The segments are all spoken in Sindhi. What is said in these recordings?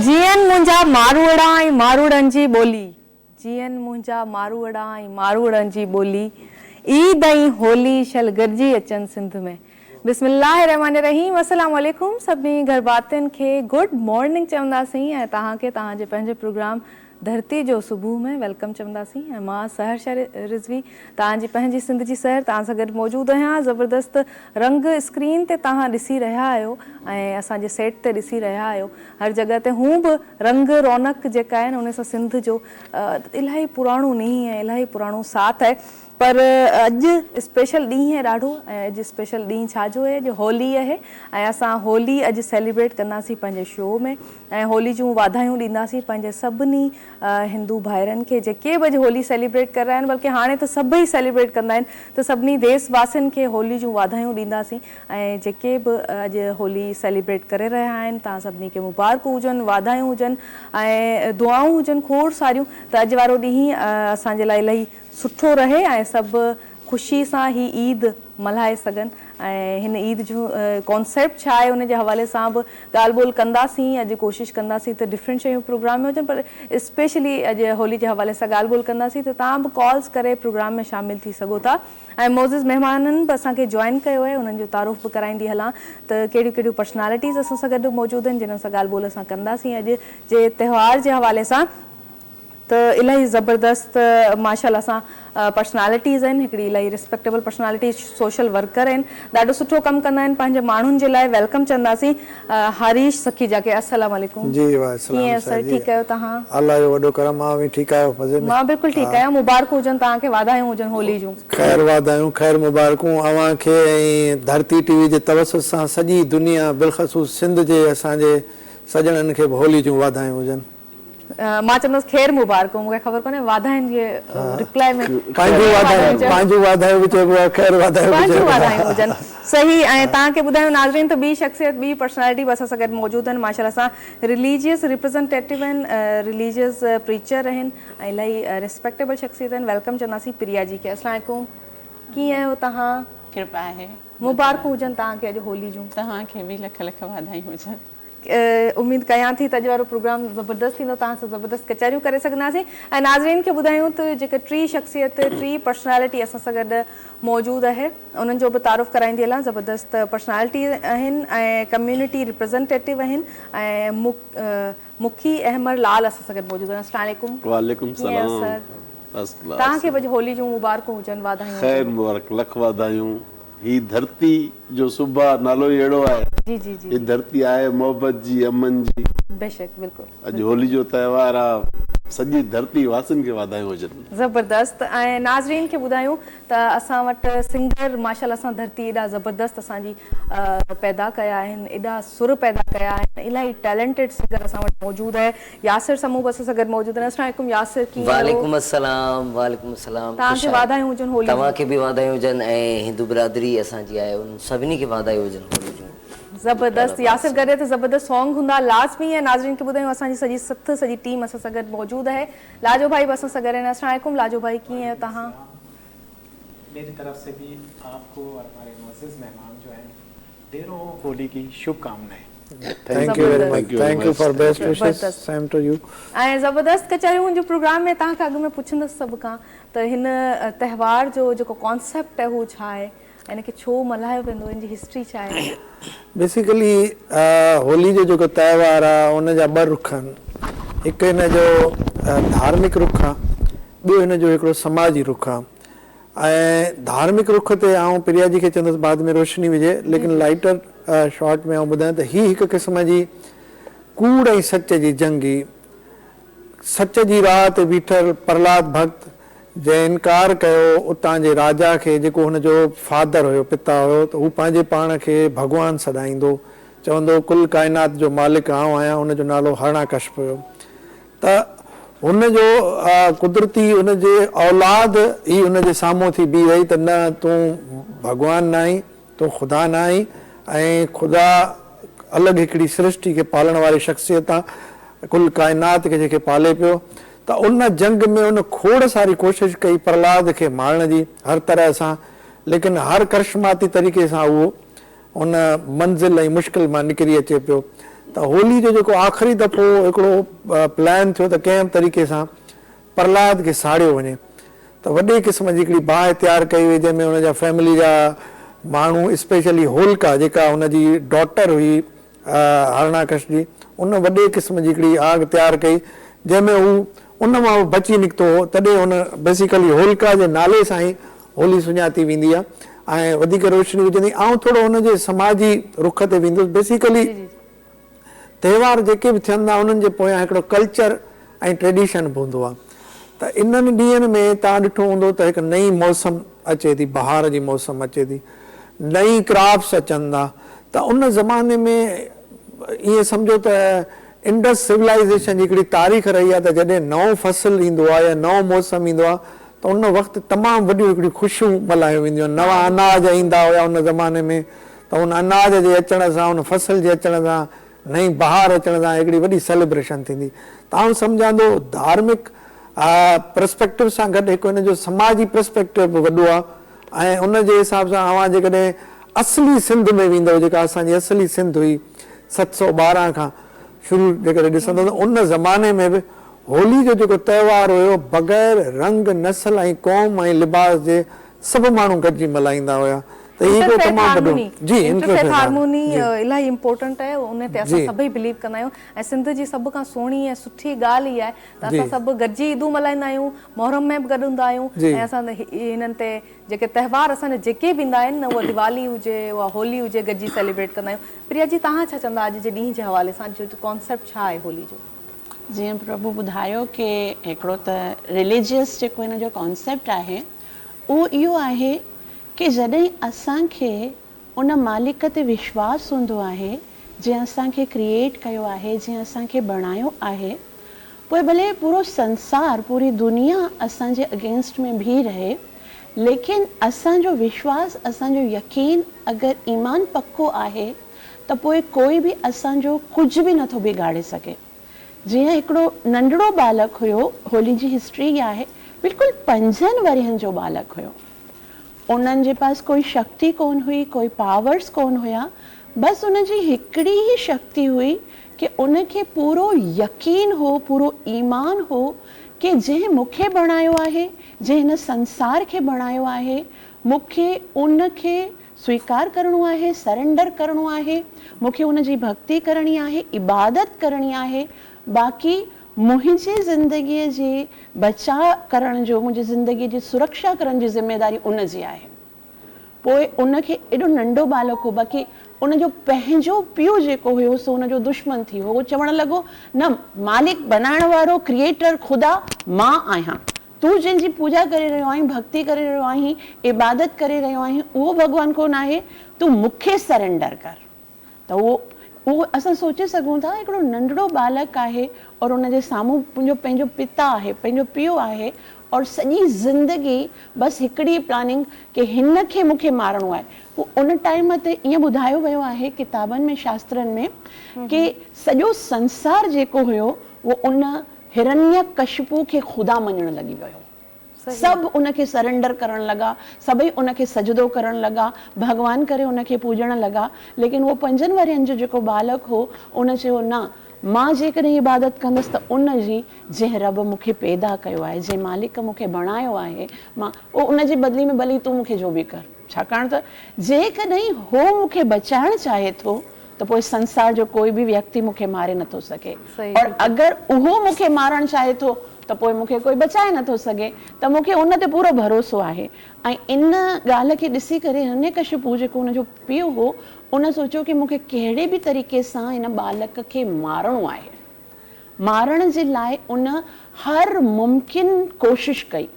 جيئن منهنجا ماروئڙا ۽ ماروئڙن جي ٻولي جيئن منهنجا ماروئڙا ۽ ماروئڙن جي ٻولي عيد ۽ هولي شل گڏجي اچن سنڌ ۾ بسم الله الرحمٰن الرحيم السلام عليڪم سڀني گهر ڀاتين کي گڊ مارننگ چونداسين ۽ توهان کي توهان جي پنهنجي پروگرام ڌرتي جو صبح ۾ welcome چونداسين ۽ مان سحر شاھ رضوي توهان جي پنهنجي سنڌ جي سحر توهان سان گڏ موجود آهيان زبردست رنگ اسڪرين تي توهان ڏسي رهيا آهيو ۽ اسان جي سيٽ تي ڏسي رهيا آهيو هر جڳهه تي هون به رنگ رونق جيڪا آهي نه ان سان سنڌ جو الاهي پراڻو نينهن ۽ الاهي پراڻو ساٿ آهي پر اڄ اسپيشل ڏينهن آهي ڏاڍو ۽ اڄ اسپيشل ڏينهن ڇا جو آهي اڄ هولي آهي ۽ اسان هولي اڄ سيليبريٽ ڪنداسين پنهنجي شو ۾ ۽ هولي جون واڌايون ڏينداسين پنهنجي سڀني هندو ڀائرن کي جيڪي به اڄ هولي سيليبريٽ ڪري رهيا آهن بلڪه هاڻي ته سڀئي سيليبريٽ ڪندا آهن ته سڀني ديس واسين کي هولي جون واڌايون ڏينداسين ۽ جيڪي به اڄ هولي سيليبريٽ ڪري رهيا آهن توهان سڀني کي مبارڪون هجن واڌايون هجن ۽ دعائون هجن کوڙ ساريون ته اڄ وارو ڏينهن اسان جي لاء الاهي سٺو رهي ۽ سڀ خوشي سان هي عيد ملهائي سگهن ۽ هن عيد جو ڪانسيپٽ ڇا آهي ان جي حوالي سان به ڳالهه ٻولهه ڪنداسين اڄ ڪوشش ڪنداسين ته ڊفرنٽ شيون پروگرام ۾ هجن پر اسپيشلي اڄ هولي جي حوالي سان ڳالهه ٻولهه ڪنداسين ته توهان به ڪالز ڪري پروگرام ۾ شامل ٿي سگهو ٿا ۽ معزز مهمانن به اسان کي جوائن ڪيو آهي انهن جو تعارف به ڪرائيندي هلان ته ڪهڙيون ڪهڙيون پرسنالٽيز اسان سان گڏ موجود آهن جنهن سان ڳالهه ٻولهه اسان ڪنداسين اڄ جي تهوار جي حوالي سان ته الاهي زبردست ماشاءالله سان پرسنالٽيز آهن هڪڙي الاهي ريسپيڪٽيبل پرسنالٽي سوشل ورڪر آهن ڏاڍو سٺو ڪم ڪندا آهن پنهنجي ماڻهن جي لاء welcome چونداسين هريش سکيجا کي السلام عليڪم جي وعليڪم ڪيئن السلام آهيو سر جي ٺيڪ آهيو توهان الله جو وڏو ڪرم آ اوهين ٺيڪ آهيو مزي ۾ مان بلڪل ٺيڪ آهيان مبارڪون هجن توهان کي واڌايون هجن هولي جون. خير واڌايون خير مبارڪون اوهان کي ۽ ڌرتي ٽي وي جي توسط سان سڄي دنيا بالخصوص سنڌ جي اسان جي سڄڻن کي به هولي جون واڌايون هجن. مان چوندس خير مبارڪون مونکي خبر ڪونهي واڌاين جي ريپلائي ۾ پنهنجون واڌايون پنهنجون واڌايون به چئبو آهي خير واڌايون به پنهنجون چئبو آهي واڌايون هجن صحيح ۽ توهان کي ٻڌايون ناظرين ته ٻي شخصيت ٻي پرسنالٽي به اسان سان گڏ موجود آهن ماشاءالله سان رليجيس ريپريزنٽيٽو آهن رليجيس پريچر آهن ۽ الاهي ريسپيڪٽيبل شخصيت آهن welcome چونداسين پريا جي کي السلام عليڪم ڪيئن آهيو توهان ڪرپا آهي مبارڪون هجن توهان کي اڄ هولي جون توهان کي به لک لک واڌايون هجن. اميد ڪيان ٿي ته اڄ وارو پروگرام زبردست ٿيندو توهان سان زبردست ڪچهريون ڪري سگهنداسين ۽ ناظرين کي ٻڌايون ته جيڪا ٽي شخصيت ٽي پرسنالٽي اسان سان گڏ موجود آهي انهن جو به تعارف ڪرائيندي هلان زبردست پرسنالٽي آهن ۽ ڪميونٽي ريپريزنٽيٽو آهن ۽ مکي احمر لال اسان سان گڏ موجود آهن السلام عليڪم وعليڪم ڪيئن آهيو السلام سر فرسٽ ڪلاس توهان کي به اڄ هولي جون مبارڪون هجن واڌايون خير هجن مبارڪ لک واڌايون هي ڌرتي جو صبح نالو ئي اهڙو آهي. جي جي جي هي ڌرتي آهي محبت جي امن جي. بيشڪ بلڪل. اڄ هولي جو تهوار آ سڄي ڌرتي واسين کي واڌايون هجن. زبردست ۽ ناظرين کي ٻڌايون ته اسان وٽ سنگر ماشاءالله اسان ڌرتي ايڏا زبردست اسان جي پيدا ڪيا آهن ايڏا سر پيدا ڪيا آهن الاهي ٽيلنٽيڊ سنگر اسان وٽ موجود آهي ياسر سمون به اسان سان گڏ موجود آهن السلام عليڪم ياسر ڪيئن آهيو. وعليڪم السلام وعليڪم السلام توهان خوش کي آهيو واڌايون هجن هولي توهان جون. کي به واڌايون هجن ۽ هندو برادري اسان جي آهي انهن سڀني کي واڌايون هجن هولي جون. زبردست ياسر گڏ ته زبردست سونگ هوندا لازمي ۽ ناظرين کي ٻڌايون اسان جي سڄي سٿ سڄي ٽيم اسان سان گڏ موجود آهي لاجو ڀائي به اسان سان گڏ آهن السلام عليڪم لاجو ڀائي ڪيئن آهيو توهان. ميري طرف سي بي آپ ڪو اور هماري معزز مهمان جو هين ڍيرون هولي ڪي شڀ ڪامنائين. Thank you very much thank you for best wishes same to you. ۽ زبردست ڪچهريون جو پروگرام ۾ توهان کان اڳ ۾ پڇندس سڀ کان ته هن تهوار جو جيڪو ڪانسيپٽ آهي اهو ڇا آهي ۽ ان کي ڇو ملهايو ويندو ان جي هسٽري ڇا آهي. بيسيڪلي هولي جو جيڪو تهوار آهي ان جا ٻه رخ آهن هڪ هن جو ڌارمڪ رخ آهي ٻيو هن جو هڪڙو سماجي رخ آهي ۽ ڌارمڪ رخ تي آئون پريا جي کي چوندس بعد ۾ روشني وجهي ليڪن لائيٽر شارٽ ۾ آئون ٻڌايان ته هي هڪ قسم جي ڪوڙ ۽ سچ جي جنگ هئي. سچ جي راهه تي بيٺل پرهلاد ڀڳت جنهن انڪار ڪيو اتان جي راجا کي جيڪو هن جو فادر هيو پتا هيو ته هو پنهنجي پاڻ کي ڀڳوان سڏائيندو چوندو ڪل ڪائنات جو مالڪ آئون آهيان ان جو نالو هرڻاڪشپ هيو ته هن جو قدرتي ان جي اولاد ئي ان جي سامهون ٿي بيهي رهي ته نه تون ڀڳوان نه آهين، تون خدا نه آهين ۽ خدا الڳ هڪڙي سرشٽي کي پالڻ واري شخصيت آ، ڪل ڪائنات کي جنهن کي پالي پيو ته ان جنگ ۾ ان کوڙ ساري ڪوشش ڪئي پرهلاد کي مارڻ جي هر طرح سان ليڪن هر ڪرشماتي طريقي سان اهو ان منزل ۽ مشڪل مان نڪري اچي پيو ته هولي جو جيڪو آخري دفعو هڪڙو پلان ٿيو ته ڪنهن به طريقي سان پرهلاد کي ساڙيو وڃي ته وڏي قسم جي هڪڙي باهه تيار ڪئي وئي جنهن ۾ ان جا فيملي جا ماڻهو اسپيشلي هولڪا جيڪا ان جي ڊاٽر هئي هرڻاڪش جي ان وڏي قسم جي هڪڙي آگ تيار ڪئي جنهن ۾ هو ان مان به بچي نڪتو هو تڏهن ان بيسيڪلي هولڪا جي نالي سان ئي هولي سڃاتي ويندي آهي ۽ وڌيڪ روشني وجهندي آئون ٿورو ان جي سماجي رخ تي ويندس بيسيڪلي تهوار جيڪي به ٿين ٿا انهن جي پويان هڪڙو ڪلچر ۽ ٽريڊيشن به هوندو آهي ته انهن ڏينهن ۾ توهان ڏٺو هوندو ته هڪ نئين موسم اچي ٿي بهار جي موسم اچي ٿي نئين ڪراپس اچن ٿا ته ان زماني ۾ ائين سمجهو ته انڊس سولائيزيشن جي هڪڙي تاريخ رهي آهي ته جڏهن نئون فصل ايندو آهي يا نئون موسم ايندو آهي ته ان وقت تمام وڏيون هڪڙيون خوشيون ملهايون وينديون آهن نوان اناج ايندا هيا ان زماني ۾ ته ان اناج جي اچڻ سان ان فصل جي اچڻ سان نئين بهار اچڻ سان هڪڙي وڏي سيليبريشن ٿيندي ته آئون سمجهان ٿو ڌارمڪ پرسپيڪٽو سان گڏ هڪ ان جو سماجي پرسپيڪٽو به وڏو آهي ۽ ان جي حساب سان اوهان جيڪڏهن اصلي سنڌ ۾ ويندؤ جيڪا اسان جي اصلي سنڌ هئي 712 کان شروع جيڪڏهن ڏسندؤ ته ان زماني ۾ به هولي جو جيڪو تهوار هيو بغير رنگ نسل ۽ قوم ۽ لباس جي سڀ ماڻهو گڏجي ملهائيندا هيا ته هي هڪڙو تمام وڏو جي انٽرفيٿ هارموني الاهي امپورٽنٽ آهي ان تي اسان سڀئي بليو ڪندا آهيون ۽ سنڌ جي سڀ کان سهڻي ۽ سٺي ڳالهه اها آهي ته اسان سڀ گڏجي عيدون ملهائيندا آهيون محرم ۾ به گڏ هوندا آهيون ۽ اسان هنن تي جيڪي تهوار اسان جا جيڪي به ايندا آهن نه اها ديوالي هجي اها هولي هجي گڏجي سيليبريٽ ڪندا آهيون پريا جي توهان ڇا چوندا اڄ جي ڏينهن جي حوالي سان جو ڪانسيپٽ ڇا آهي هولي جو؟ جيئن پرڀو ٻڌايو ڪي هڪڙو ته رليجيس جيڪو هن جو ڪانسيپٽ آهي اهو اهو آهي ڪي جڏهن اسان کي ان مالڪ تي وشواس هوندو آهي جنهن اسان کي ڪريئيٽ ڪيو آهي جنهن اسان کي بڻايو آهي پوء ڀلي پورو سنسار پوري دنيا اسان جي اگينسٽ ۾ بيهي رهي ليڪن اسان جو وشواس اسان جو يقين اگر ايمان پڪو آهي ته پوء ڪوئي به اسان جو ڪجهه به نٿو بگاڙي سگهي. جيئن هڪڙو ننڍڙو ٻالڪ هيو، هولي جي هسٽري اها آهي، بلڪل پنجن ورهين جو ٻالڪ هيو. انهن جي پاس ڪوئي شڪتي ڪونه هئي، ڪوئي پاورس ڪونه هيا، بس ان جي هڪڙي ئي شڪتي هئي ڪي ان کي پورو يقين هو، پورو ايمان هو ڪي جنهن مون کي بڻايو آهي، جنهن هن سنسار کي بڻايو آهي، مون کي ان کي سويڪار ڪرڻو آهي، سرينڊر ڪرڻو آهي، مون کي ان جي ڀڳتي ڪرڻي آهي، عبادت ڪرڻي آهي، باقي منهنجي زندگيء جي بچاء ڪرڻ جو، منهنجي زندگيء جي سرڪشا ڪرڻ جي ذميداري ان جي آهي. پوء ان کي ايڏو ننڍو ٻالڪ هو، باقي ان جو پنهنجو پيء جيڪو هيو سو ان جو دشمن ٿي ويو، هو چوڻ لڳو، نه مالڪ، بنائڻ وارو، ڪريئيٽر، خدا مان آهيان، تون جنهن جي پوڄا ڪري رهيو آهين، ڀڳتي ڪري رهيو آهين، عبادت ڪري رهيو آهين، اهو ڀڳوان ڪونه آهي، تون مون کي سرينڊر ڪر. ته اهو اهو اسان سوچي سگهون ٿا، هڪڙو ننڍڙو ٻالڪ آهي اور ان جي سامهون پنهنجو پنهنجو پتا آهي، پنهنجو پيء آهي اور سڄي زندگي بس هڪڙي ئي پلاننگ ڪي هن کي مون کي مارڻو آهي. پوء ان ٽائيم تي ائين ٻڌايو ويو آهي ڪتابن ۾ شاسترن ۾ ڪي سڄو سنسار جيڪو هيو اهو ان هرنيه ڪشپو کي خدا مڃڻ لڳي ويو. سڀ ان کي سرينڊر ڪرڻ لڳا، سڀئي ان کي سجدو ڪرڻ لڳا، ڀڳوان ڪري ان کي پوڄڻ لڳا، ليڪن اهو پنجن ورهين جو جيڪو ٻالڪ هو، ان چيو نه، مان جيڪڏهن عبادت ڪندس ته ان جي جنهن رب مون کي پيدا ڪيو آهي، جنهن مالڪ مون کي بڻايو آهي، مان ان جي بدلي ۾ ڀلي تون مون کي جو به ڪر. ڇاڪاڻ ته جيڪڏهن هو مون کي بچائڻ چاهي ٿو ته پوء سنسار جو ڪوئي به ويڪتي مون کي ماري نٿو سگهي اور اگر اهو مون کي مارڻ چاهي ٿو ته پوء مون کي ڪوئي بچائي نٿو سگهي ته مون کي ان تي پورو ڀروسو آهي ۽ ان ڳالهه کي ڏسي ڪري هرنيڪشپو جيڪو ان جو پيء هو ان سوچيو ڪي مون کي ڪهڙي به طريقي سان هن ٻالڪ کي مارڻو آهي. مارڻ جي لاء ان هر ممڪن ڪوشش ڪئي.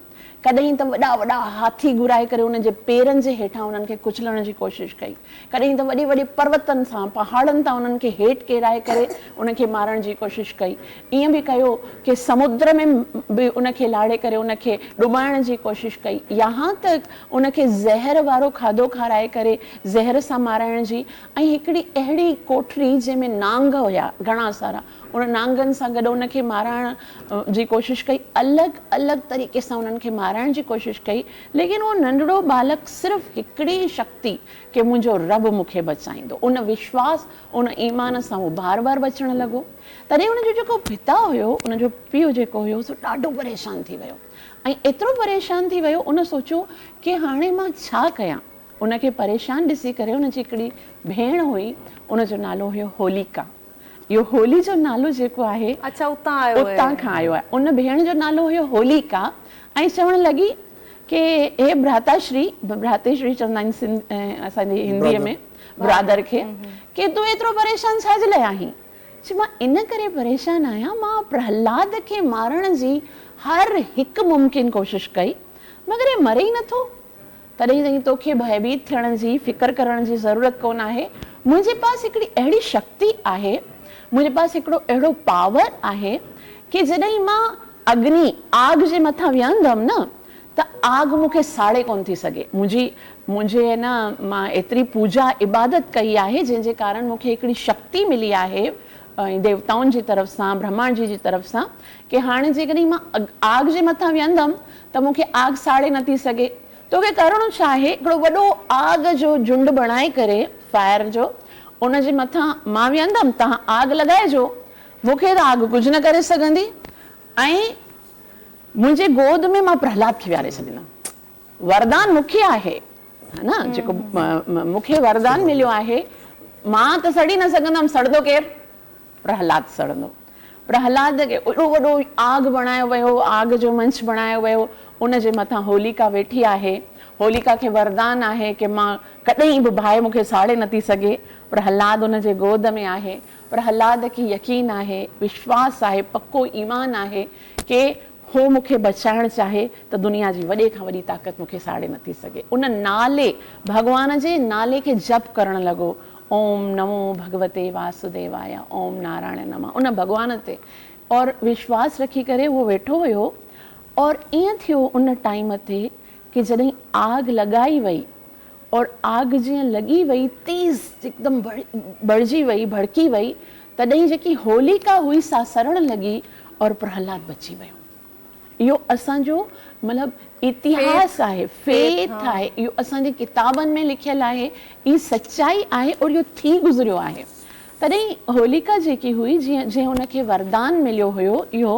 ڪڏهن ته وڏا وڏا هاٿي گهرائي ڪري ان جي پيرن جي هيٺان انهن کي ڪچلڻ جي ڪوشش ڪئي. ڪڏهن ته وڏي وڏي پروتن سان، پهاڙن تان انهن کي هيٺ ڪيرائي ڪري ان کي مارڻ جي ڪوشش ڪئي. ائين به ڪيو ڪي سمندر ۾ به ان کي لاڙي ڪري ان کي ڏٻائڻ جي ڪوشش ڪئي. يهان تڪ ان کي زهر وارو کاڌو کارائي ڪري زهر سان مارائڻ جي ۽ هڪڙي اهڙي ڪوٺڙي جنهن ۾ نانگ هيا گهڻا سارا ان نانگن سان گڏ ان کي مارائڻ جي ڪوشش ڪئي الڳ الڳ طريقي سان انهن کي مارائڻ. مارائڻ جي ڪوشش ڪئي، ليڪن اهو ننڍڙو ٻالڪ صرف هڪڙي ئي شڪتي ڪي منهنجو رب مون کي بچائيندو، ان وشواس، ان ايمان سان هو بار بار بچڻ لڳو. تڏهن ان جو جيڪو پتا هيو، ان جو پيء جيڪو هيو سو ڏاڍو پريشان ٿي ويو ۽ ايترو پريشان ٿي ويو، ان سوچيو ڪي هاڻي مان ڇا ڪيان؟ ان کي پريشان ڏسي ڪري ان جي هڪڙي ڀيڻ هئي، ان جو نالو هيو هوليڪا. اهو هولي جو نالو جيڪو آهي اڇا اتان آيو آهي. اتان کان آيو آهي. ان ڀيڻ جو نالو هيو هوليڪا ۽ چوڻ لڳي ڪي هي ڀراتاشري، ڀراتشري چوندا آهن سنڌ اسان جي هنديء ۾ برادر کي، ڪي تون ايترو پريشان ڇا جي لاء آهين؟ چي مان ان ڪري پريشان آهيان مان پرهلاد کي مارڻ جي هر هڪ ممڪن ڪوشش ڪئي مگر هي مري ئي نٿو. تڏهن چيائين، توکي ڀئڀيت ٿيڻ جي، فڪر ڪرڻ جي ضرورت ڪونه آهي. منهنجي پاس هڪڙي اهڙي شڪتي آهي، منهنجي پاس هڪڙو اهڙو پاور آهي ڪي جڏهن مان اگني، آگ، جي مٿان ويهندم نه ته آگ مون کي ساڙي ڪونه ٿي سگهي. منهنجي، منهنجي نه مان ايتري پوڄا، عبادت ڪئي آهي، جنهن جي ڪارڻ مون کي هڪڙي شڪتي ملي آهي ديوتائن جي طرف سان، برهما جي جي طرف سان ڪي هاڻي جيڪڏهن مان آگ جي مٿان ويهندم ته مون کي آگ ساڙي نه ٿي سگهي. توکي ڪرڻو ڇا آهي، هڪڙو وڏو آگ جو جهنڊ بڻائي ڪري، فائر جو، ان جي مٿان مان ويهندم، توهان آگ لڳائجو، مون کي ته آگ ڪجهه نه ڪري سگهندي ۽ منهنجي گود ۾ مان پرهلاد کي ويهاري ڇڏيندم. وردان مون کي آهي، ها نه، جيڪو مون کي وردان مليو آهي، مان ته سڙي نه سگهندم، سڙندو ڪير؟ پرهلاد سڙندو. پرهلاد کي ايڏو وڏو آگ بڻايو ويو، آگ جو منچ بڻايو ويو، ان جي مٿان هوليڪا ويٺي آهي. هوليڪا کي وردان آهي ڪي مان ڪڏهن به باهه مون کي ساڙي نٿي سگهي. پرهلاد ان جي گود ۾ آهي. پرهلاد کي يقين آهي، وشواس آهي، پڪو ايمان آهي ڪي هو مون کي بچائڻ چاهي ته دنيا جي وڏي کان وڏي طاقت مون کي ساڙي نٿي سگهي. ان نالي، ڀڳوان جي نالي کي جپ ڪرڻ لڳو. اوم نمو ڀڳوتي واسوديوايه اوم نارائڻ نمه ان ڀڳوان تي اور وشواس رکي ڪري اهو ويٺو هيو اور ائين ٿيو ان ٽائيم تي ڪي جڏهن آگ لڳائي وئي اور آگ جيئن لڳي وئي تيز هڪدم بڙجي وئي ڀڙڪي وئي تڏهن جيڪي هوليڪا هئي سا سڙڻ لڳي اور پرهلاد بچي ويو. اهو اسان جو مطلب اتهاس آهي، فيٿ آهي، اهو اسان جي ڪتابن ۾ لکيل آهي، هي سچائي آهي اور اهو ٿي گذريو آهي. تڏهن هوليڪا جيڪي هئي جيئن جنهن ان کي وردان مليو هيو اهو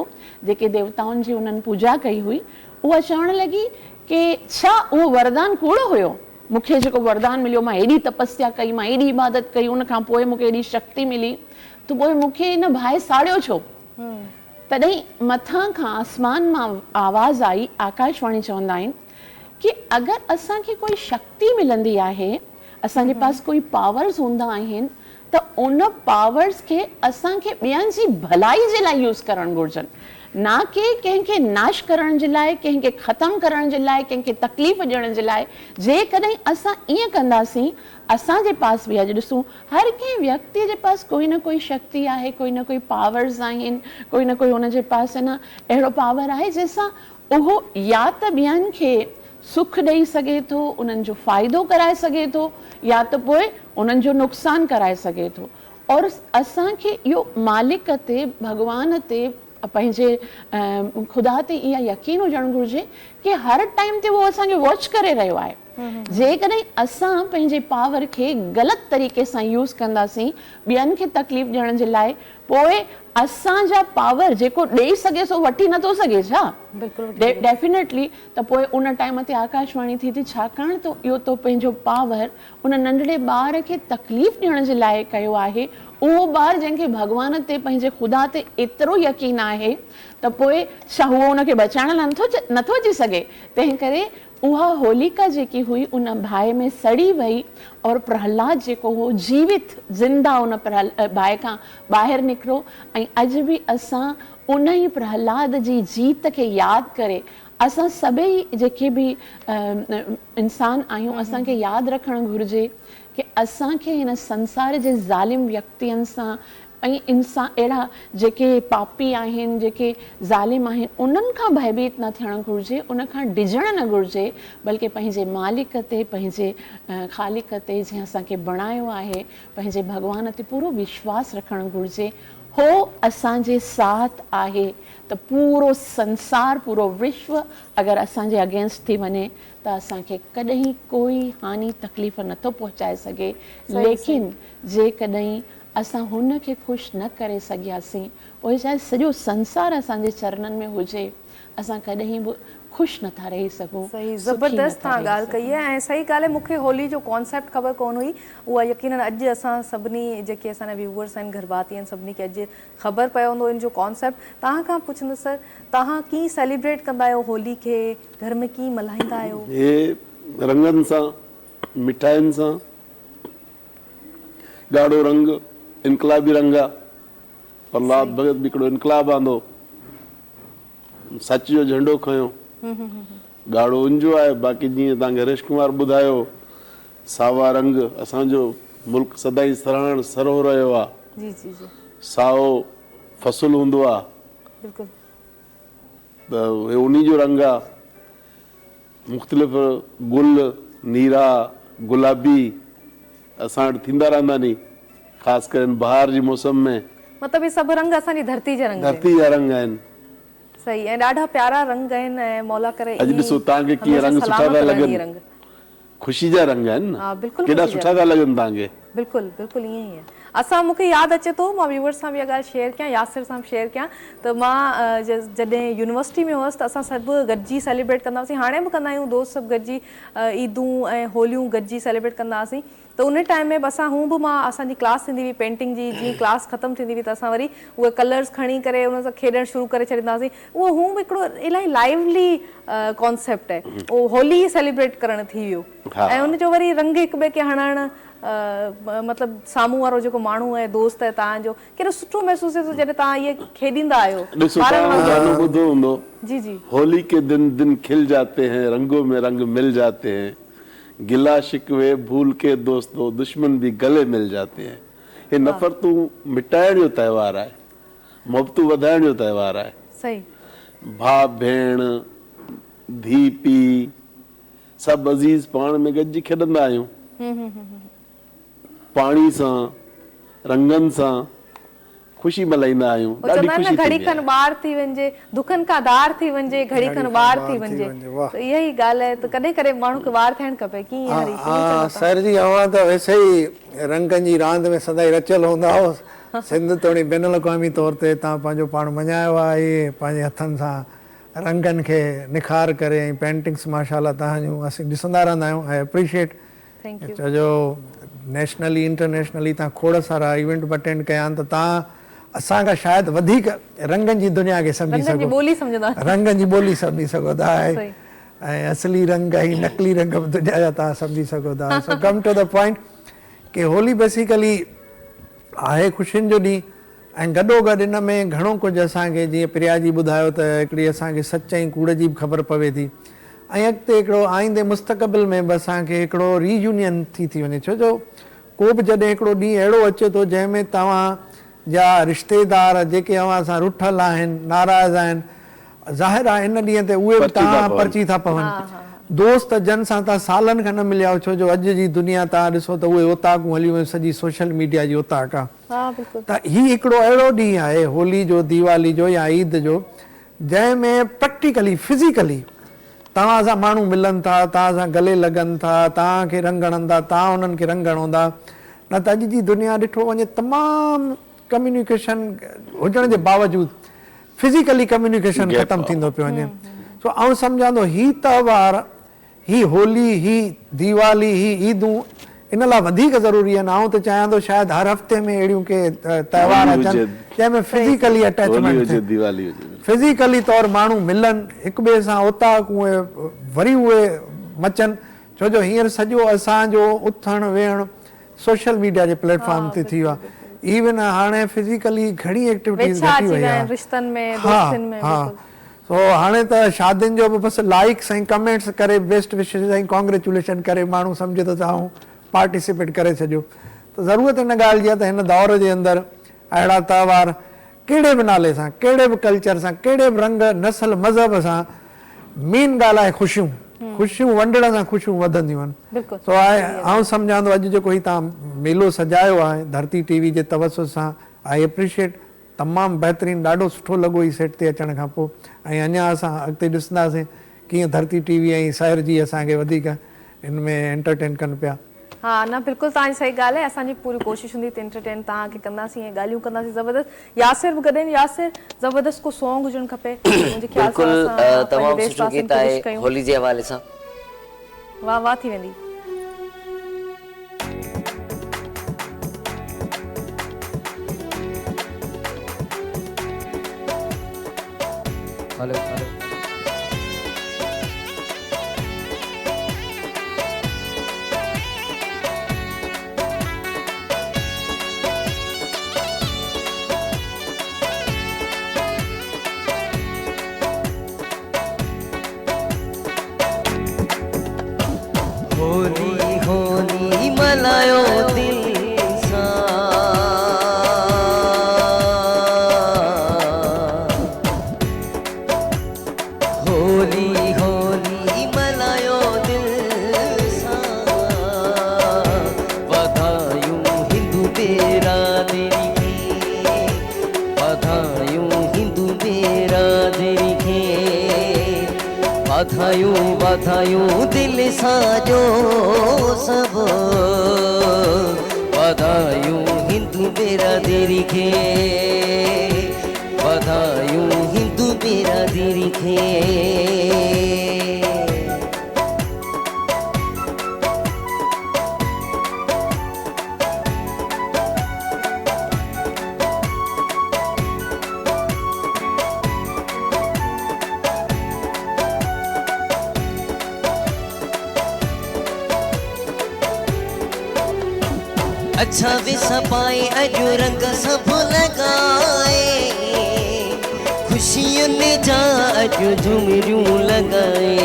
جيڪي ديوتائن جي انهن پوڄا ڪئي هئي اها چوڻ لڳي ڪي ڇا اهو وردان ڪوڙو هيو؟ مون کي جيڪو وردان مليو مان هيڏي تپسيا ڪئي مان هيڏي عبادت ڪئي ان کان پوء مون کي هيڏي شڪتي ملي ته پوء مون کي ان باهه ساڙيو ڇو؟ تڏهن مٿان کان آسمان مان آواز آئي، آڪاشواڻي چوندا آهن ڪي اگر اسان کي ڪوئي شڪتي ملندي آهي، اسان جي پاس ڪوئي پاورز هوندا آهن ته ان پاورز کي اسان کي ٻين جي ڀلائي جي لاء يوز ڪرڻ گهرجن، نه ڪي ڪنهن کي ناش ڪرڻ جي لاء، ڪنهن کي ختم ڪرڻ جي لاء، ڪنهن کي تڪليف ڏيڻ جي لاء، جيڪڏهن اسان ائين ڪنداسين، اسان جي پاس به اڄ ڏسون هر ڪنهن ويڪتيء جي پاس ڪوئي نه ڪوئي شڪتي آهي، ڪوئي نه ڪوئي پاورز آهن، ڪوئي نه ڪوئي ان جي پاس نه اهڙو پاور آهي جنهن سان اهو يا ته ٻين کي سک ڏئي سگهي ٿو، انهن جو فائدو ڪرائي سگهي ٿو يا ته پوء انهن جو نقصان ڪرائي سگهي ٿو اور اسان کي اهو مالڪ تي، ڀڳوان تي، پنهنجي خدا تي اها يقين هجڻ گهرجي ڪي هر ٽائيم تي اهو اسان کي واچ ڪري رهيو آهي. جيڪڏهن اسان پنهنجي پاور کي غلط طريقي سان يوز ڪنداسين ٻين کي تڪليف ڏيڻ جي لاء پوء اسان جا پاور جيڪو ڏئي سگهي سو وٺي نٿو سگهي ڇا؟ ڊيفينيٽلي ته پوء ان ٽائيم تي آڪاشواڻي ٿي ٿي ڇاڪاڻ ته اهو تو پنهنجو پاور ان ننڍڙي ٻار کي تڪليف ڏيڻ جي لاء ڪيو آهي اهو ٻار جنهن کي ڀڳوان تي پنهنجي خدا تي ايترو يقين آهي ته پوء ڇا هو ان کي بچائڻ لاء نٿو اچي سگهي تنهن ڪري اها هوليڪا جيڪي هئي ان باهه ۾ سڙي وئي اور پرهلاد جيڪو هو جيوت، زنده، ان باهه کان ٻاهر نڪرو ۽ اڄ به اسان انهي پرهلاد جي جيت کي ياد ڪري اسان سڀئي جيڪي به انسان آهيون اسان کي ياد رکڻ گهرجي ڪي اسان کي هن سنسار جي ظالم ويڪتين سان ۽ انسان اهڙا جيڪي پاپي آهن، جيڪي ظالم آهن، انهن کان ڀئڀيت نه ٿيڻ گهرجي، ان کان ڊڄڻ نه گهرجي، بلڪه پنهنجي مالڪ تي، پنهنجي خالق تي، جنهن اسان کي بڻايو آهي، پنهنجي ڀڳوان تي پورو وشواس رکڻ گهرجي. هو اسان جي ساٿ آهي ته پورو سنسار، پورو وشو اگر اسان جي اگينسٽ ٿي وڃي ته اسان کي ڪڏهن ڪوئي هاني تڪليف نٿو پهچائي سگهي، ليڪن جيڪڏهن اسان هن کي خوش نه ڪري سگهياسين پوء چاهي سڄو سنسار اسان جي چرنن ۾ هجي اسان ڪڏهن به خوش نٿا رهي سگهون، صحيح سکي زبردست نٿا توهان رهي ڳالهه ڪئي سگهون. آهي ۽ صحيح ڳالهه آهي مون کي هولي جو ڪانسيپٽ خبر ڪونه هئي اها يقينن اڄ اسان سڀني جيڪي اسان جا ويوئرس آهن گهر ڀاتي آهن سڀني کي اڄ خبر پيو هوندو ان جو ڪانسيپٽ توهان کان پڇندس سر توهان ڪيئن سيليبريٽ ڪندا آهيو هولي کي گهر ۾ ڪيئن ملهائيندا آهيو؟ هي رنگن سان مٺاين سان ڳاڙهو رنگ انقلابي رنگ آ پرهلاد ڀڳت به هڪڙو انقلاب آندو سچ جو جهنڊو کنيو ڳاڙهو ان جو آهي باقي جيئن توهان کي هريش ڪمار ٻڌايو ساوا رنگ اسان جو ملڪ سدائين سرهاڻ سرهو رهيو آ جي جي جي سائو فصل هوندو آ بلڪل ته هي انهي جو رنگ آ مختلف گل نيرا گلابي اسان وٽ ٿيندا رهندا ني خاص ڪري هن بهار جي موسم ۾. مطلب هي سڀ رنگ اسان جي ڌرتي جا رنگ آهن. ڌرتي جا رنگ آهن. صحيح ۽ ڏاڍا پيارا رنگ آهن ۽ مولا ڪري اڄ ائين ڏسو ئي توهان کي ڪيئن هميشه رنگ سٺا سلامت ٿا رهن لڳن. اهي رنگ. خوشي جا رنگ آهن نه. ها بلڪل ڪيڏا خوشي جا سٺا رنگ. ٿا لڳن توهان کي. بلڪل بلڪل ائين ئي آهي. اسان مون کي ياد اچي ٿو مان ويوئرس سان به اها ڳالهه شيئر ڪيان ياسر سان به شيئر ڪيان ته مان جڏهن يونيورسٽي ۾ هئس ته اسان سڀ گڏجي سيليبريٽ ڪندا هئاسين هاڻي به ڪندا آهيون دوست سڀ گڏجي عيدون ۽ هوليون گڏجي سيليبريٽ ڪندا هئاسين ته ان ٽائيم ۾ به اسان هون به مان اسان جي ڪلاس ٿيندي هئي پينٽنگ جي جيئن ڪلاس ختم ٿيندي هئي ته اسان وري اهي ڪلرز کڻي ڪري ان سان کيڏڻ شروع ڪري ڇڏيندا هئاسين اهو هون به هڪڙو الاهي لائيولي ڪانسيپٽ آهي اهو هولي سيليبريٽ ڪرڻ ٿي ويو ۽ ان جو وري رنگ هڪ ٻئي کي هڻڻ مطلب سامهون وارو جيڪو ماڻهو آهي دوست آهي توهان جو ڪيڏو سٺو محسوس ٿئي ٿو جڏهن توهان اهي کيڏيندا آهيو ڏسو ٻارن توهان وانگر. گانو ٻڌو هوندو جي جي. هولي ڪي دن دن کل جاتي هين رنگو ۾ رنگ مل جاتي هين گلا شڪوي ڀول ڪي دوستو دشمن ڀي گلي مل جاتي هين هي نفرتون مٽائڻ جو تهوار آهي محبتون وڌائڻ جو تهوار آهي صحيح. ڀاء ڀيڻ ڌي پي سڀ عزيز پاڻ ۾ گڏجي کيڏندا آهيون. پاڻي سان، رنگن سان خوشي ملهائيندا آهيون. هو ڏاڍي چوندا آهن نه خوشي گهڙي ٿيندي کن آهي. ٻار ٿي وڃجي، دکن کان ڌار ٿي وڃجي، گهڙي کن ٻار ٿي وڃجي. ته اها ئي ڳالهه آهي ته ڪڏهن ڪڏهن ماڻهو کي ٻار ٿيڻ کپي. ڪيئن هريش ائين ها چوندا توهان؟ سر جي اوهان ته ويسي ئي رنگن جي راند ۾ سدائين رچيل هوندا هئو. سنڌ توڻي بين الاقوامي طور تي توهان پنهنجو پاڻ مڃايو آهي پنهنجي هٿن سان رنگن کي نکار ڪري ۽ پينٽنگس ماشاء الله توهان جون اسين ڏسندا رهندا آهيون آئي اپريشيٽ ڇو جو نيشنلي انٽرنيشنلي توهان کوڙ سارا ايونٽ به اٽينڊ ڪيا آهن ته توهان اسان کان شايد وڌيڪ رنگن جي دنيا کي سمجهي سگهو رنگن جي ٻولي سمجهي سگهو ٿا ۽ اصلي رنگ ۽ نقلي رنگ به دنيا جا توهان سمجهي سگهو ٿا سو ڪم ٽو the point ڪي هولي بيسيڪلي آهي خوشين جو ڏينهن ۽ گڏوگڏ ان ۾ گهڻو ڪجهه اسان کي جيئن پريا جي ٻڌايو ته هڪڙي اسان کي سچ ۽ ڪوڙ جي به خبر پوي ٿي ۽ اڳتي هڪڙو آئيندي مستقبل ۾ به اسان کي هڪڙو ري يونين ٿي ٿي وڃي ڇو جو ڪو به جڏهن هڪڙو ڏينهن اهڙو اچي ٿو جنهن ۾ توهان جا رشتيدار جيڪي اوهان سان رٺل آهن ناراض آهن ظاهر آهي ان ڏينهن تي اهي به توهان کان پرچي ٿا پون دوست جن سان توهان سالن کان نه مليا آهيو ڇو جو اڄ جي دنيا توهان ڏسو ته اهي اوطاقون هليون ويون سڄي سوشل ميڊيا جي اوطاق آهي. ته هي هڪڙو اهڙو ڏينهن آهي هولي جو، ديوالي جو يا عيد جو جنهن ۾ پريڪٽيڪلي، فزيڪلي توهان سان ماڻهو ملن ٿا، توهان سان گلي لڳن ٿا، توهان کي رنگ هڻن ٿا، توهان انهن کي رنگ هڻو ٿا. نه ته اڄ جي دنيا ڏٺو وڃي تمام ڪميونيڪيشن هجڻ جي باوجود فزيڪلي ڪميونيڪيشن ختم ٿيندو پيو وڃي. سو آئون سمجهان ٿو هي تهوار هي هولي، هي ديوالي، هي عيدون ان لاء وڌيڪ ضروري آهن. آئون ته چاهيان ٿو شايد هر هفتي ۾ اهڙيون ڪي تهوار اچن جنهن ۾ فزيڪلي اٽيچمينٽ ٿئي. فزيڪلي طور ماڻهو ملن، هڪ ٻئي سان اوطاقون اهي وري اهي مچن ڇو جو هينئر سڄو اسان جو اٿڻ ويهڻ سوشل ميڊيا جي پليٽ فارم تي ٿي ويو آهي. ايون هاڻي فزيڪلي گهڻي ايڪٽيوٽيز گهٽي وئي آهي. ها ها سو هاڻي ته شادين جو به بس لائيڪس ۽ ڪمينٽس ڪري بيسٽ وشز ۽ ڪانگريچوليشن ڪري ماڻهو سمجهي ٿو ته آئون پارٽيسپيٽ ڪري ڇڏيو ته ضرورت ان ڳالهه جي آهي ته هن دور جي اندر اهڙا تهوار ڪهڙي به نالي سان ڪهڙي به ڪلچر سان ڪهڙي به رنگ نسل مذهب سان مين ڳالهه آهي خوشيون خوشيون ونڊڻ سان خوشيون وڌنديون آهن سو آئون سمجهان ٿو اڄ جيڪو هي توهان ميلو سجايو آهي ڌرتي ٽي وي جي توسط سان آئي اپريشيٽ. تمام بهترين ڏاڍو سٺو لڳو هي سيٽ تي اچڻ کان پوء ۽ اڃا اسان اڳتي ڏسنداسين ڪيئن ڌرتي ٽي وي ۽ سحر جي اسان کي وڌيڪ ان ۾ انٽرٽين ڪن پيا. ها نه بلڪل توهان جي صحيح ڳالهه آهي اسان جي پوري ڪوشش هوندي ته انٽرٽين توهان کي ڪنداسين ۽ ڳالهيون ڪنداسين زبردست ياسر به گڏ آهن ياسر زبردست ڪو سونگ هجڻ کپي منهنجي خيال سان بلڪل اسان پنهنجي تمام ديس سٺو واسين گيت کي آهي وش ڪيون. هولي جي حوالي سان. واه واه ٿي ويندي. هلو هلو. هولي هولي ملهايو دل سان هولي هولي ملهايو دل سان واڌايون هندو برادري کي واڌايون هندو برادري کي واڌايون واڌايون دل سان جو سڀ واڌايون هندو برادري کي واڌايون هندو برادري کي. اڇا ويس پائي اڄ رنگ سڀ لڳائي خوشين جا اڄ جهمريون لڳائي.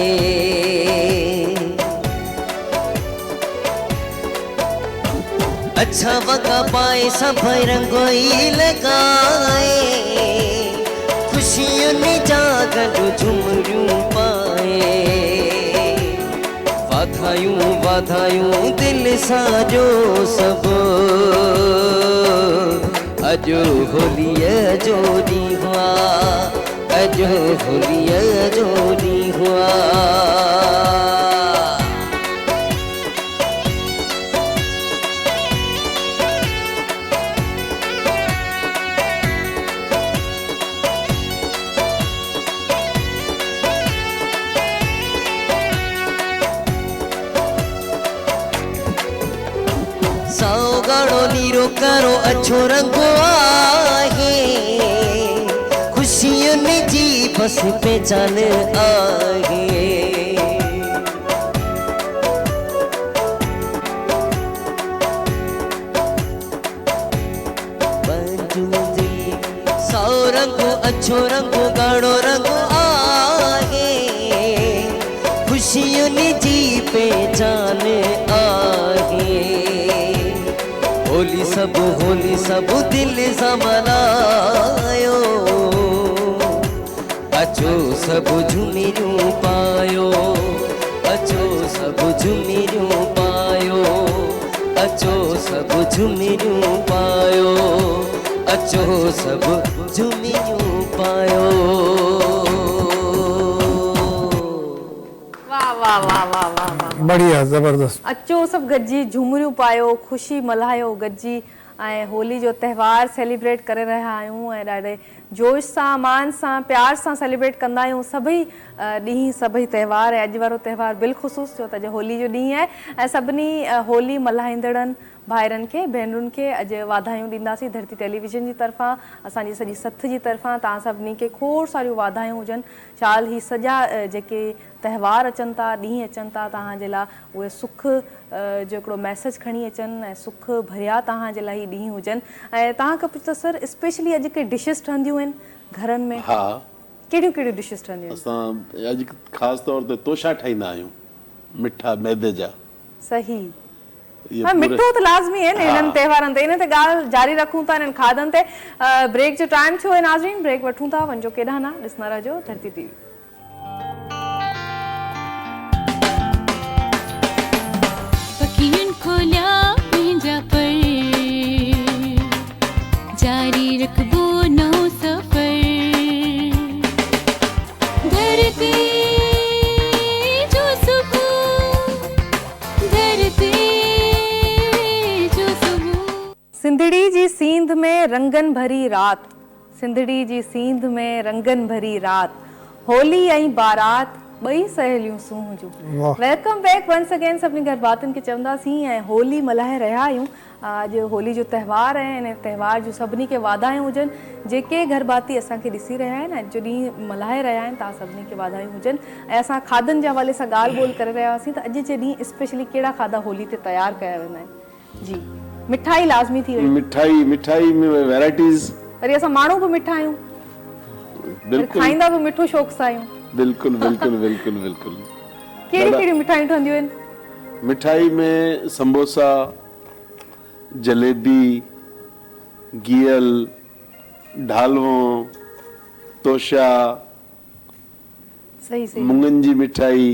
اڇا وڳا پائي سڀ رنگ ئي لڳائي خوشين جا گڏ جهمريون پائي واڌايون واڌايون دل سان جو سڀ اڄ هوليء جو ڏينهن آ اڄ هوليء جو ڏينهن آ. سائو ڳاڙهو نيرو ڪارو اڇو رنگ آهي خوشين جي بس پهچان آهي. سائو رنگ اڇو رنگ ڳاڙهو رنگ آهي خوشين جي پهچان آهي. هولي سڀ هولي سڀ دل سان ملهايو اچو سڀ جهمريون پايو اچو سڀ جهمريون پايو اچو سڀ جهمريون پايو اچو سڀ جهمريون پايو. واه واه واه واه واه واه. بڙيا زبردست. اچو سڀ گڏجي جهمريون پايو خوشي ملهايو گڏجي ۽ هولي جو تهوار سيليبريٽ ڪري رهيا آهيون ۽ ڏاڍي جوش سان مان سان پيار سان سيليبريٽ ڪندا آهيون سڀئي ڏينهن سڀئي تهوار ۽ اڄ وارو تهوار بالخصوص ڇو ته اڄ هولي جو ڏينهن آهي ۽ سڀني هولي ملهائيندڙن ڀائرن کي ڀينرن کي اڄ واڌايون ڏينداسين ڌرتي ٽيليويزن جي طرفان اسان جي سڄي سٿ جي طرفان توهان سڀني کي کوڙ ساريون واڌايون هجن شال هي سڄا جيڪي تهوار اچن ٿا ڏينهن اچن ٿا توهان جي لاء اهي سک جو هڪڙو ميسيج کڻي اچن ۽ سک ڀريا توهان جي لاء هي ڏينهن هجن ۽ توهان کان پڇان ته سر اسپيشلي اڄ ڪي ڊشز ٺهنديون آهن گهرن ۾ ها. ڪهڙيون ڪهڙيون ڊشز ٺهنديون آهن؟ اسان اڄ خاص طور تي توشا ٺاهيندا آهيون مٺا ميدي جا. صحيح ها مٺو ته لازمي آهي نه هنن تهوارن تي ان تي ڳالهه جاري رکون ٿا انهن کاڌن تي بريڪ جو ٽائيم ٿيو آهي ناظرين بريڪ وٺون ٿا وڃجو ڪيڏانهن نه ڏسندا رهجو ڌرتي ٽي وي. پکين کوليا پنهنجا پر جاري رکبو نئون. جي سينڌ ۾ رنگن ڀري رات، سنڌڙي جي سينڌ ۾ رنگن ڀري رات، هولي ۽ بارات ٻئي سهيليون سونهن جون. Welcome back once again سڀني گهر ڀاتين کي چونداسين ۽ هولي ملهائي رهيا آهيون. اڄ هولي جو تهوار آهي ۽ ان تهوار جون سڀني کي واڌايون هجن. جيڪي گهر ڀاتي اسان کي ڏسي رهيا آهن ۽ اڄ جو ڏينهن ملهائي رهيا آهن توهان سڀني کي واڌايون هجن ۽ اسان کاڌن جي حوالي سان ڳالهه ٻولهه ڪري رهيا هئاسين ته اڄ جي ڏينهن اسپيشلي ڪهڙا کاڌا هولي تي تيار ڪيا ويندا آهن. جي مٺائي لازمي ٿي وئي. مٺائي مٺائي ۾ ويرائٽيز. وري اسان ماڻهو به مٺا آهيون. وري کائيندا به مٺو شوق سان آهيون. بلڪل بلڪل بلڪل بلڪل. ڪهڙيون ڪهڙيون مٺايون ٺهنديون آهن؟ مٺائي ۾ سمبوسا، جليبي، گيهل، ڍالوون، توشا، مڱن جي مٺائي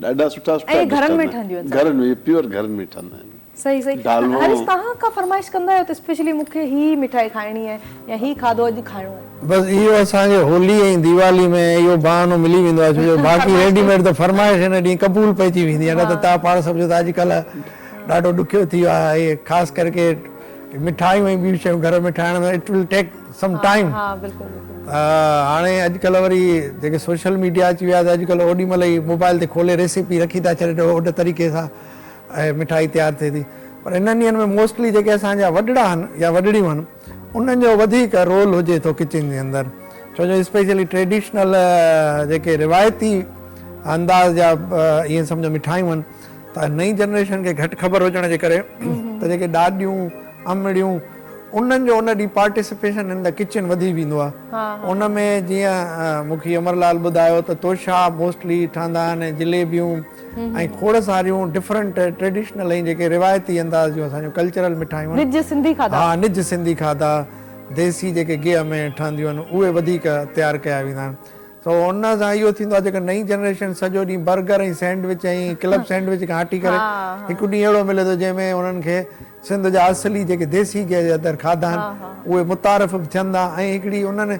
ڏاڍا سٺا سٺا ۽ گهرن ۾ ٺهنديون آهن. گهرن ۾ پيور گهرن ۾ ٺهندا آهن. صحيح صحيح هريش توهان ڪا فرمائش ڪندا آهيو ته اسپيشلي مون کي هي مٺائي کائڻي آهي يا هي کاڌو اڄ کائڻو آهي. بس اهو اسان کي هولي ۽ ديوالي ۾ اهو بهانو ملي ويندو آهي ڇو جو باقي ريڊي ميڊ ته فرمائش ان ڏينهن قبول پئجي ويندي آهي نه ته توهان پاڻ سمجهو ته اڄڪلهه ڏاڍو ڏکيو ٿي ويو آهي خاص ڪري ڪي مٺايون ۽ ٻيون شيون گهر ۾ ٺاهڻ ۾ it will take some time هاڻي اڄڪلهه وري جيڪي سوشل ميڊيا اچي ويا ته اڄڪلهه اوڏي مهل ئي موبائل تي کولي ريسيپي رکي ٿا ڇڏين ته ان طريقي سان ۽ مٺائي تيار ٿئي ٿي پر انهن ڏينهن ۾ موسٽلي جيڪي اسان جا وڏڙا آهن يا وڏڙيون آهن انهن جو وڌيڪ رول هجي ٿو ڪچن جي اندر ڇو جو اسپيشلي ٽريڊيشنل جيڪي روايتي انداز جا ائين سمجهو مٺايون آهن ته نئين جنريشن کي گهٽ خبر هجڻ جي ڪري ته جيڪي ڏاڏيون امڙيون انهن جو ان ڏينهن پارٽيسپيشن ان the kitchen وڌي ويندو آهي ان ۾ جيئن مون کي امر لال ٻڌايو ته توشا موسٽلي ٺهندا آهن ۽ جليبيون ۽ کوڙ ساريون ڊفرنٽ ٽريڊيشنل ۽ جيڪي روايتي انداز جون اسان جون ڪلچرل مٺايون آهن نج سنڌي کاڌا ها نج سنڌي کاڌا ديسي جيڪي گيهه ۾ ٺهنديون آهن اهي وڌيڪ تيار ڪيا ويندا آهن سو ان سان اهو ٿيندو آهي جيڪا نئين جنريشن سڄو ڏينهن برگر ۽ سينڊوچ ۽ ڪلب سينڊوچ کان هٽي ڪري هڪ ڏينهن اهڙو ملي ٿو جنهن ۾ انهن کي سنڌ جا اصلي جيڪي ديسي گيهه جي اندر کاڌا آهن اهي متعارف به ٿين ٿا ۽ هڪڙي انهن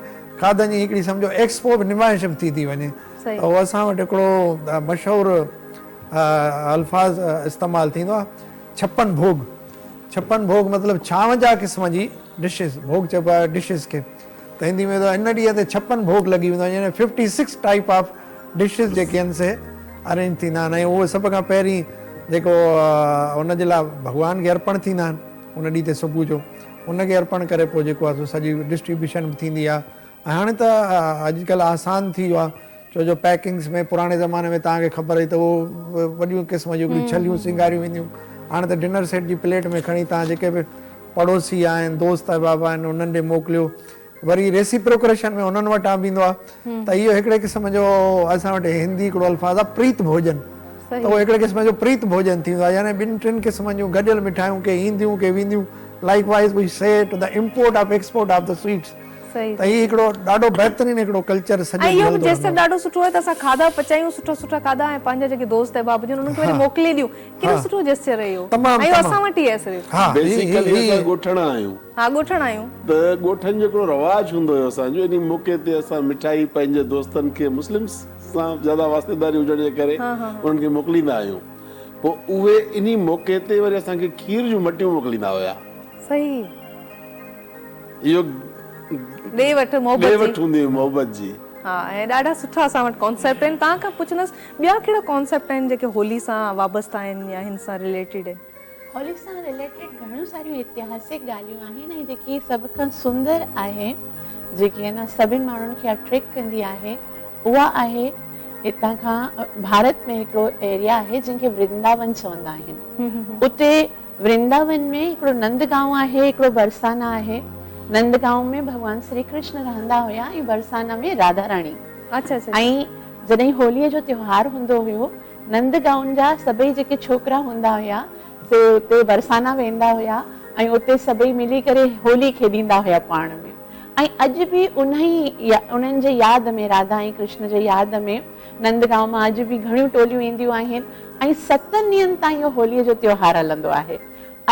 کاڌن جي هڪڙي سمجهو ايڪسپو به نمائش به ٿي ٿي وڃي ته اهو اسان وٽ هڪڙو مشهور الفاظ استعمال ٿيندو آهي ڇپن ڀوڳ ڇپن ڀوڳ مطلب ڇاونجاهه قسم جي ڊشز ڀوڳ چئبو آهي ڊشز کي ته هندي ۾ ته ان ڏينهن تي ڇپن ڀوڳ لڳي ويندو آهي يعني fifty six type of dishes جيڪي آهن سي ارينج ٿيندا آهن ۽ اهي سڀ کان پهرين جيڪو ان جي لاء ڀڳوان کي ارپڻ ٿيندا آهن ان ڏينهن تي صبح جو ان کي ارپڻ ڪري پوء جيڪو آهي سو سڄي ڊسٽريبيوشن به ٿيندي آهي ۽ هاڻي ته اڄڪلهه آسان ٿي ويو آهي ڇو جو پيڪنگس ۾ پراڻي زماني ۾ توهان کي خبر هئي ته اهو وڏيون قسم جون هڪڙيون ڇليون سينگاريون وينديون هاڻي ته ڊنر سيٽ جي پليٽ ۾ کڻي توهان جيڪي به پڙوسي آهن دوست احباب آهن انهن ڏي موڪليو وري ريسيپروڪريشن ۾ انهن وٽان به ايندو آهي ته اهو هڪڙي قسم جو اسان وٽ هندي هڪڙو الفاظ آهي پريت ڀوڄن ته اهو هڪڙي قسم جو پريت ڀوڄن ٿيندو آهي يعني ٻن ٽن قسمن جون گڏيل مٺايون ڪي اينديون ڪي وينديون likewise we see to the import of export of the sweets ته هي هڪڙو ڏاڍو بهترين هڪڙو ڪلچر سڄو ۽ اهو به هلندو جيسر رهندو آهي. ڏاڍو سٺو آهي ته اسان کاڌا پچايون سٺا سٺا کاڌا ۽ پنهنجا جيڪي دوست احباب هجن انهن کي وري موڪلي ڏيون ڪيڏو سٺو جيسچر آهي اهو تمام ۽ اهو تمام اسان وٽ ئي آهي صرف. ها هي هي بيسيڪلي هي اسان ڳوٺاڻا آهيون. ها ڳوٺاڻا آهيون. ته ڳوٺن جو هڪڙو رواج هوندو هيو اسان جو انهي موقعي تي اسان مٺائي پنهنجي دوستن کي مسلمس سان زياده واسطيداري هجڻ جي ڪري انهن کي موڪليندا آهيون پوء اهي انهي موقعي تي وري اسان کي کير جون مٽيون موڪليندا هيا. صحيح. اهو ڏي وٺ محبت ڏي جي. وٺ هوندي هئي محبت جي. ها ۽ ڏاڍا سٺا اسان وٽ ڪانسيپٽ آهن توهان کان پڇندس ٻيا ڪهڙا ڪانسيپٽ آهن جيڪي هولي سان وابسته آهن يا هن سان رليٽيڊ آهن. هولي سان رليٽيڊ گهڻيون ساريون اتهاسڪ ڳالهيون آهن ۽ جيڪي سڀ کان سندر آهي جيڪي اڃا سڀن ماڻهن کي اٽريڪٽ ڪندي آهي اها آهي هتان کان ڀارت ۾ هڪڙو ايريا آهي جنهن کي ورنداون چوندا آهن اتي ورنداون ۾ هڪڙو نند گائون آهي، هڪڙو برسانا آهي. نند گائون ۾ ڀڳوان سري ڪرشن رهندا هيا ۽ برسانا ۾ راڌا راڻي. ۽ جڏهن هوليء جو تيوهار هوندو هيو، نند گائون جا سڀئي جيڪي ڇوڪرا هوندا هيا، سي اتي برسانا ويندا هيا ۽ اتي سڀئي ملي ڪري هولي کيڏيندا هيا پاڻ ۾. ۽ اڄ به انهي انهن جي ياد ۾ راڌا ۽ ڪرشن جي ياد ۾ نند گائون مان اڄ به گهڻيون ٽوليون اينديون آهن ۽ ستن ڏينهن تائين اهو هوليء جو تيوهار هلندو آهي.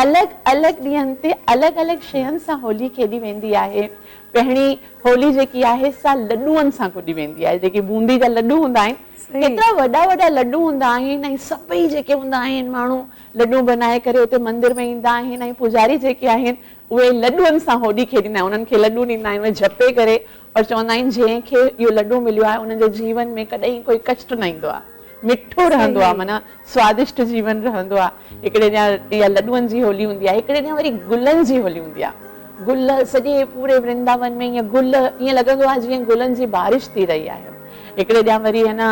الڳ الڳ ڏينهن تي الڳ الڳ شين سان هولي کيڏي ويندي آهي. پهرين هولي جيڪي آهي سا لڏون سان ڪڏي ويندي آهي. جيڪي بوندي جا لڏون هوندا آهن، ڪيترا وڏا وڏا لڏون هوندا آهن ۽ سڀئي جيڪي هوندا آهن ماڻهو لڏون بنائي ڪري اتي مندر ۾ ايندا آهن ۽ پوڄاري جيڪي آهن اهي لڏون سان هولي کيڏيندا آهن انهن کي لڏون ڏيندا آهن اهي جهپي ڪري اور چوندا آهن جنهن کي اهو لڏون مليو آهي ان جي جيون ۾ ڪڏهن ڪوئي ڪشٽ نه ايندو آهي مٺو رهندو آهي معنيٰ سوادشٽ جيون رهندو آهي هڪڙي ڏينهن اها لڏون جي هولي هوندي آهي هڪڙي ڏينهن وري گلن جي هولي هوندي آهي گل سڄي پوري ورنداون ۾ ائين گل ائين لڳندو آهي جيئن گلن جي بارش ٿي رهي آهي هڪڙي ڏينهن وري هن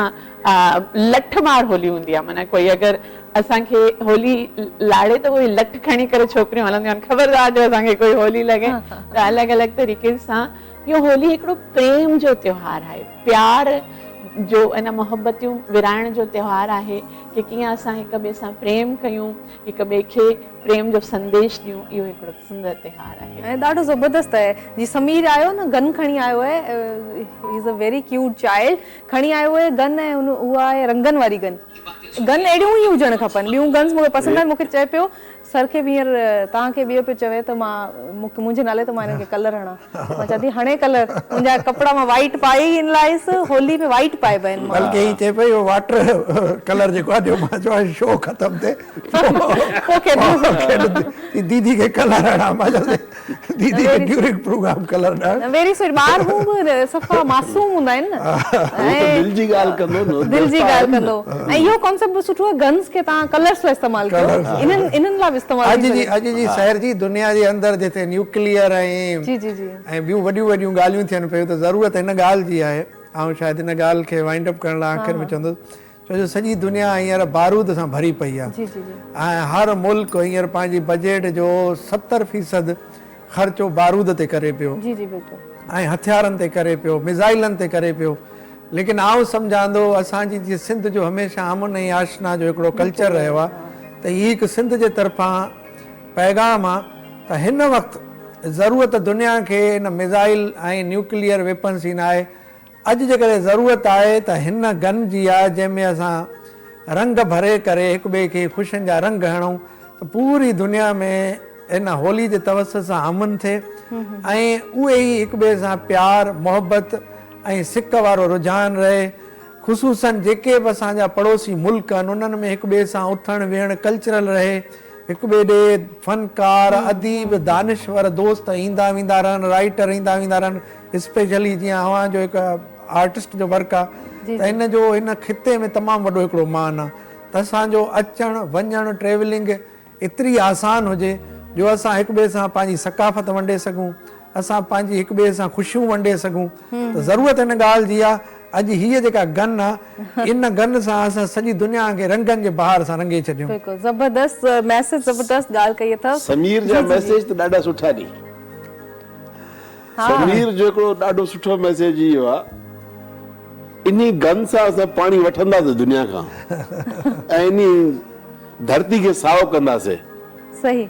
لٺ مار هولي هوندي آهي معنيٰ ڪوئي اگر اسان کي هولي لاڙي ته اهي لٺ کڻي ڪري ڇوڪريون هلنديون آهن خبردار جو اسان کي ڪوئي هولي لڳي ته الڳ الڳ طريقي سان اهو هولي هڪڙو پريم جو تيوهار آهي پيار جو ان محبتيون ورهائڻ جو تيوهار آهي ڪي ڪيئن اسان هڪ ٻئي سان پريم ڪيون هڪ ٻئي کي پريم جو سنديش ڏيون اهو هڪڙو سندر تيوهار آهي. ۽ ڏاڍو زبردست آهي جي سمير آيو نه گن کڻي آيو آهي he is a very cute child کڻي آيو آهي گن ۽ ان اها آهي رنگن واري گن گن اهڙيون ئي هجڻ کپن ٻيون گنز مونکي پسند ناهن مونکي چئي پيو سر کي به هينئر توهان کي به اهو پيو چوي ته مان منهنجي نالي ته مان هنن کي ڪلر هڻان مان چوان ٿي هڻي ڪلر منهنجا ڪپڙا مان وائيٽ پائي ئي ان لاء آيس هولي ۾ وائيٽ پائبا آهن مان بلڪه هي چئي پئي اهو واٽر ڪلر جيڪو آهي ڏيو مان چوان شو ختم ٿئي پوء کيڏندس ديدي کي ڪلر هڻان مان چوان ديدي کي ڊيورنگ پروگرام ڪلر ڏيڻ. ويري سويٽ ٻار هون به صفا معصوم هوندا آهن نه هو ته دل جي ڳالهه ڪندو نه دل جي ڳالهه ڪندو ۽ اهو ڪانسيپٽ به سٺو آهي گنز کي توهان ڪلرس لاء استعمال ڪيو انهن انهن لاء به استعمال اڄ جي اڄ جي سحر جي دنيا جي اندر جتي نيوڪليئر ۽ جي جي جي ۽ ٻيون وڏيون وڏيون ڳالهيون ٿين پيون ته ضرورت هن ڳالهه جي آهي آئون شايد هن ڳالهه کي وائنڊ اپ ڪرڻ لاء آخر ۾ چوندس ڇو جو سڄي دنيا هينئر بارود سان ڀري پئي آهي ۽ هر ملڪ هينئر پنهنجي بجيٽ جو 70% خرچو بارود تي ڪري پيو ۽ هٿيارن تي ڪري پيو ميزائلن تي ڪري پيو ليڪن آئون سمجهان ٿو اسان جي جيئن سنڌ جو هميشه امن ۽ آشنا جو هڪڙو ڪلچر رهيو آهي ته هي هڪ سنڌ جي طرفان پيغام آهي ته هن وقت ضرورت دنيا کي ان ميزائل ۽ نيوڪليئر ويپنس جي ناهي اڄ جيڪڏهن ضرورت آهي ته هن گن جي آهي جنهن ۾ اسان رنگ ڀري ڪري هڪ ٻئي کي خوشين جا رنگ هڻون ته پوري دنيا ۾ ان هولي جي توسط سان امن ٿئي ۽ اهي ئي هڪ ٻئي سان پيار محبت ۽ سڪ وارو رجحان رهي خصوصا جيڪي به اسان جا پڙوسي ملڪ آهن انهن ۾ هڪ ٻئي سان اٿڻ ويهڻ ڪلچرل رهي هڪ ٻئي ڏي فنڪار اديب دانشور دوست ايندا ويندا رهن رائيٽر ايندا ويندا رهن اسپيشلي جيئن اوهان جو هڪ آرٽسٽ جو ورڪ آ ته ان جو هن خطي ۾ تمام وڏو هڪڙو مان آ ته اسان جو اچڻ وڃڻ ٽريولنگ ايتري آسان هجي جو اسان هڪ ٻئي سان پنهنجي ثقافت ونڊي سگهون اسان پنهنجي هڪ ٻئي سان خوشيون ونڊي سگهون ته ضرورت هن ڳالهه جي آ اڄ هيء جيڪا گن آ ان گن سان اسان سڄي دنيا کي رنگن جي بهار سان رنگي ڇڏيون. بلڪل زبردست ميسيج زبردست ڳالهه ڪئي اٿس. سمير جا ميسيج ته ڏاڍا سٺا ڏي. سمير جو هڪڙو ڏاڍو سٺو ميسيج اهو آ انهي گن سان اسان پاڻي وٺنداسين دنيا کان ۽ انهي ڌرتي کي سائو ڪنداسين. صحيح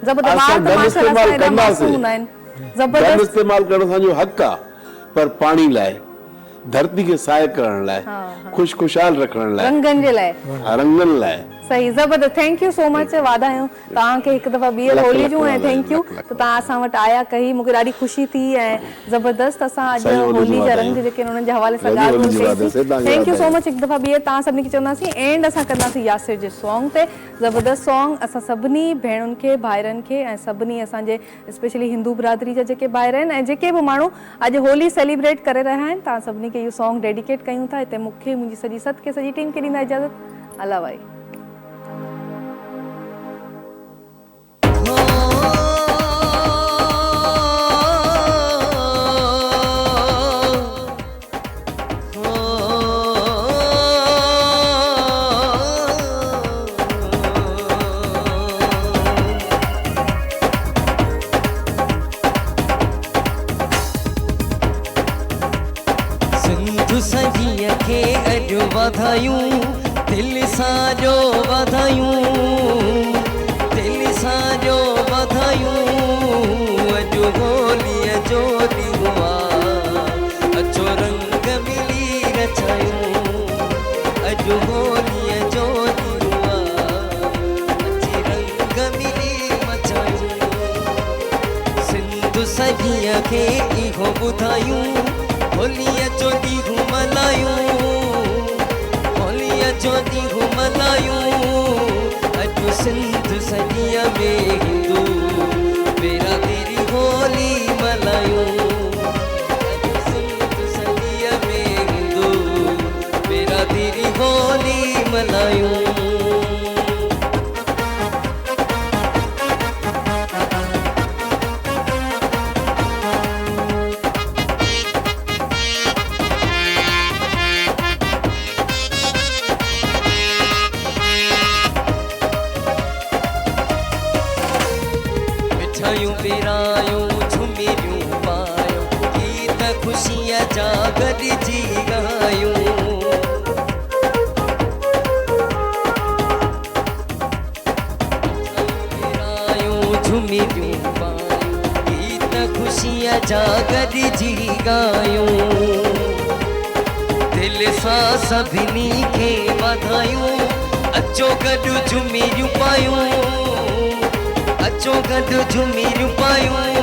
زبردست ٻار ته ماشاء الله سان ايڏا معصوم هوندا آهن زبردست گن استعمال ڪرڻ اسان جو حق آ پر پاڻي لاء ڌرتي کي سائي ڪرڻ لاء خوش خوشحال رکڻ لاء رنگن جي لاء رنگن لاء. صحيح زبردست thank you سو مچ واڌايون توهان کي هڪ دفعا ٻيهر هولي جون ۽ thank you ته توهان اسان وٽ آيا ڪهي مونکي ڏاڍي خوشي ٿي ۽ زبردست اسان اڄ هولي جا رنگ جيڪي آهن انهن جي حوالي سان ڳالهه ٻولهه ڪئي سين thank you سو مچ هڪ دفعا ٻيهر توهان سڀني کي چونداسين اينڊ اسان ڪنداسين ياسر جي سانگ تي زبردست سانگ اسان سڀني ڀيڻن کي ڀائرن کي ۽ سڀني اسان جي اسپيشلي هندو برادري جا جيڪي ڀائر آهن ۽ جيڪي به ماڻهو اڄ هولي سيليبريٽ ڪري رهيا آهن توهان سڀني کي اهو سانگ ڊيڊيڪيٽ ڪيون ٿا هتي مونکي منهنجي سڄي ست کي سڄي ٽيم کي ڏيندا اجازت الله وائي. سنڌ سڄيء کي اڄ واڌايون دل سان ڏيو واڌايون دل سان ڏيو واڌايون اڄ هوليء جو ڏينهن آ اچو رنگ ملي رچايون اڄ هوليء جو ڏينهن آ اچي رنگ ملي مچايون سنڌ سڄيء کي اهو ٻڌايون هوليء جو ڏينهن ملهايون هوليء جو ڏينهن ملهايون اڄ سنڌ سڄيء ۾ هندو बिरादरी होली मल्हायूं। अॼु सिंध सॼीअ में हिंदू बिरादरी होली मल्हायूं। मिठायूं विरायूं झुमिरियूं पायूं, गीत ख़ुशीअ जा गॾिजी ॻायूं। विरायूं झुमिरियूं पायूं, गीत ख़ुशीअ जा गॾिजी ॻायूं। दिलि सां सभिनी खे वाधायूं, अचो गॾु झुमिरियूं पायूं, अचो गॾु झुमिरियूं पायूं।